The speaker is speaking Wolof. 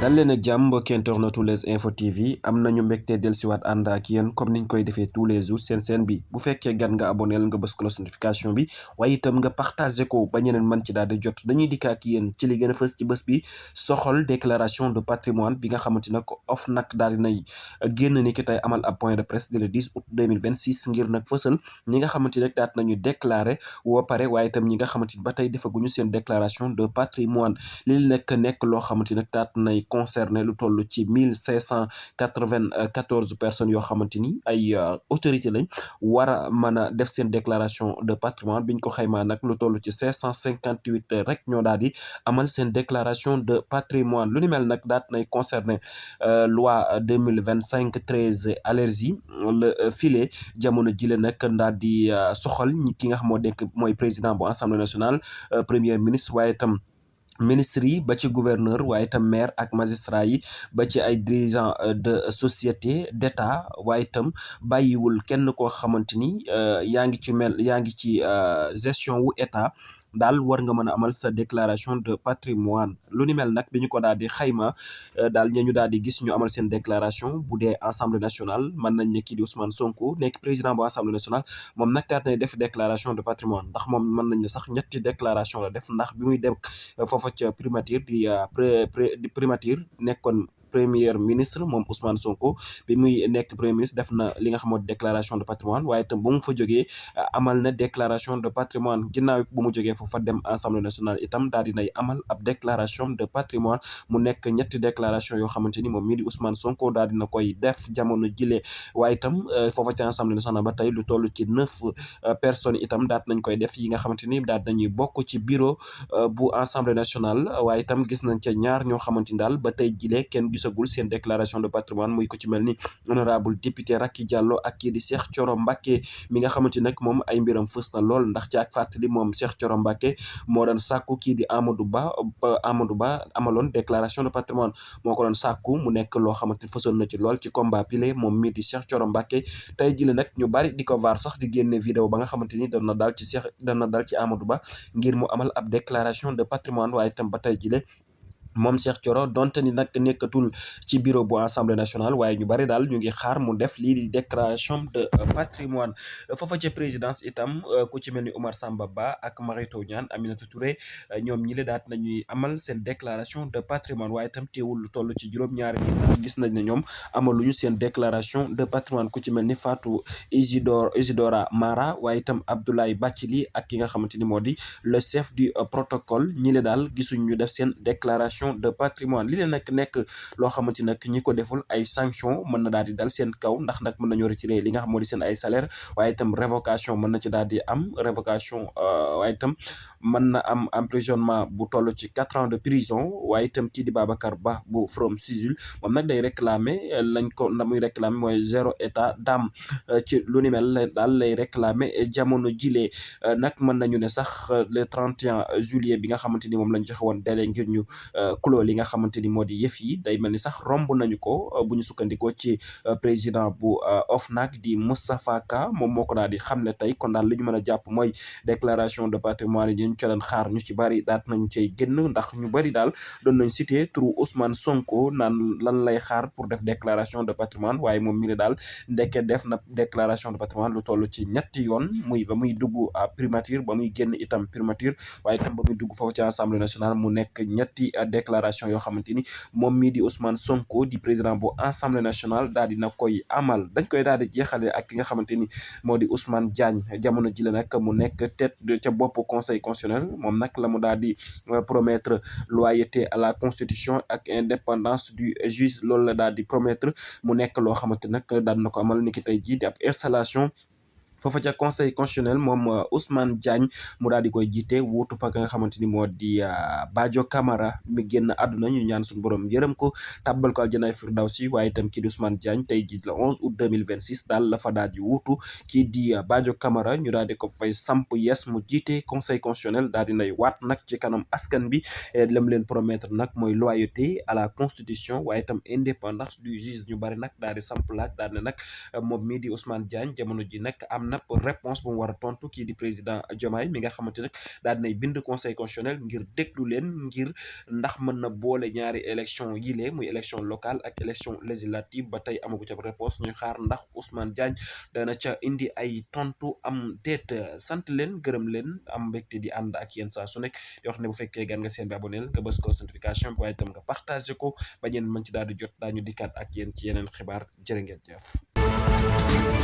dal leen ak jàmm mbokki internetu Les Infos TV am nañu mbégte dellusiwaat ànd ak yéen comme niñ koy defee tous les jours seen bi bu fekkee gan nga aboneel nga bës cloche notification bi waaye itam nga partagé ko ba ñeneen mën ci daal di jot dañuy dikk ak yéen ci li gën a fës ci bés bi soxol déclaration de patrimoine bi nga xamante nag OFNAC daal di nay génn ni ki tey amal ab point de presse di le 10 août 2026 ngir nag fësal ñi nga xamante nag daat nañu déclaré woo pare waaye itam ñi nga xamante ni ba tey defaguñu seen déclaration de patrimoine li nekk loo xamante nag daat nay concerné lu toll ci 1594 personnes yoo xamante ni ay autorité lañ war a mën a def seen déclaration de patrimoine biñ ko xaymaa nag lu toll ci 558 rek ñoo daal di amal seen déclaration de patrimoine lu ni mel nag daat nay concerné loi 2025/13 allergie le filet jamono jile nag daal di soxal ki nga xam moo nekk mooy président bu assemblée nationale premier ministre waaye itam ministre yi ba ci gouverneur waaye itam maire ak magistrat yi ba ci ay dirigeant de société d'état waaye itam bàyyiwul kenn koo xamante ni yaa ngi ci gestion wu état daal war nga mën a amal sa déclaration de patrimoine lu ni mel nag bi ñu ko daal di xayma daal ñu daal di gis ñu amal seen déclaration bu dee assemblée nationale mën nañ ne kii di Ousmane Sonko nekk président bu assemblée nationale moom nag daal nay def déclaration de patrimoine ndax moom mën nañ ne sax ñetti déclaration la def ndax bi muy dem foofa ca primature di primature nekkoon premier ministre moom Ousmane Sonko bi muy nekk premier ministre def na li nga xam ne déclaration de patrimoine waaye itam ba mu fa jógee amal na déclaration de patrimoine ginnaaw bu mu jógee foofa dem assemblée nationale itam daal dinay amal ab déclaration de patrimoine mu nekk ñetti déclaration yoo xamante ni moom mii di Ousmane Sonko daal dina koy def jamono jile waaye itam foofa ca assemblée nationale ba tey lu toll ci 9 personnes itam daat nañ koy def yi nga xamante ni daal nañuy bokk ci bureau bu assemblée nationale waaye itam gis nañ ca ñaar ñoo xamante ni daal ba tey jile kenn gisagul seen déclaration de patrimoine muy ko ci mel ni honorable député Racky Diallo ak kii di Cheikh Thioro Mbacké mi nga xamante nag moom ay mbiram fës na lool ndax ci ak fàttali moom Cheikh Thioro Mbacké moo doon sàkku kii di Amadou Ba amaloon déclaration de patrimoine moo ko doon sàkku mu nekk loo xamante ni fësoon na ci lool ci combat pile moom mii di Cheikh Thioro Mbacké tey jile nag ñu bari di ko vaar sax di génne vidéo ba nga xamante ni dana dal ci Amadou Ba ngir mu amal ab déclaration de patrimoine waaye itam ba tey jile moom Cheikh Thioro donte ni nag nekkatul ci bureau bu assemblée nationale waaye ñu bari daal ñu ngi xaar mu def lii di déclaration de patrimoine foofa ca présidence itam ku ci mel ni Oumar Samba Ba ak Mary Teuw Niane Aminata Touré ñoom ñi le daat nañuy amal seen déclaration de patrimoine waaye itam teewul lu toll ci juróom-ñaari nit gis nañ ne ñoom amaluñu seen déclaration de patrimoine ku ci mel ni Fatou Isidora Mara waaye itam Abdoulaye Bathily ak ki nga xamante ni moo di le chef du protocole ñi le daal gisuñ ñu def seen déclaration de patrimoine li leen nag nekk loo xamante nag ñi ko deful ay sanction mën na daal di dal seen kaw ndax nag mën nañoo retiré li nga xam moo di seen ay salaire waaye itam révocation mën na ci daal di am révocation waaye itam mën na am emprisonnement bu toll ci 4 ans de prison waaye itam kii di Babacar Ba bu Forum Civil moom nag day réclamer la muy réclamer mooy 0 état d'âme ci lu ni mel daal lay réclamer jamono jilee nag mën nañu ne sax le 31 juillet bi nga xamante ni moom lañ joxe woon délai ngir ñu clos li nga xamante ni moo di yëf yi day mel ni sax romb nañu ko bu ñu sukkandikoo ci président bu OFNAC di Moustapha Ka moom moo ko daal di xamle tey kon daal li ñu mën a jàpp mooy déclaration de patrimoine yi ñu ci doon xaar ñu ci bari daat nañu cay génn ndax ñu bari daal doon nañ cité turu Ousmane Sonko naan lan lay xaar pour def déclaration de patrimoine waaye moom mi ne daal ndeke def na déclaration de patrimoine lu toll ci ñetti yoon muy ba muy dugg à primature ba muy génn itam primature waaye itam ba muy dugg foofu ci assemblée nationale mu nekk ñetti déclaration yoo xamante ni moom mii di Ousmane Sonko di président bu assemblée nationale daal dina koy amal dañ koy daal di jeexale ak ki nga xamante ni moo di Ousmane Diagne jamono ji la nag mu nekk tête ca bopp conseil constitutionnel moom nag la mu daal di promettre loyauté à la constitution ak indépendance du juge loolu la daal di promettre mu nekk loo xamante nag daal na ko amal ni ki tey jii di ab installation foofa ca conseil constitutionnel moom Ousmane Diagne mu daal di koy jiite wuutu fa nga xamante ni moo di Badio Camara mi génn àdduna ñu ñaan suñu borom yërëm ko tàbbal ko aljanaay firdawsi waaye itam kii di Ousmane Diagne tey jii le 11 août 2026 daal la fa daal di wuutu kii di Badio Camara ñu daal di ko fay samp yes mu jiite conseil constitutionnel daal di nay waat nag ci kanam askan bi lam leen promettre nag mooy loyauté à la constitution waaye itam indépendance du juge ñu bari nag daal di samp laaj daal ne nag moom mii di Ousmane Diagne jamono ji nag am na nag réponse bu mu war a tontu kii di président Diomaye mi nga xamante ne daal dinay bind conseil constitutionnel ngir déglu leen ngir ndax mën na boole ñaari élection yile muy élection locale ak élection législative ba tey amagu ca réponse ñuy xaar ndax Ousmane Diagne dana ca indi ay tontu am déet sant leen gërëm leen am mbégte di ànd ak yéen saa su nekk di wax ne bu fekkee gan nga seen bi abonné nga bës ko notification bi waaye itam nga partagé ko ba ñeen mën ci daal di jot daañu dikkaat ak yéen ci yeneen xibaar jërë ngeen jëf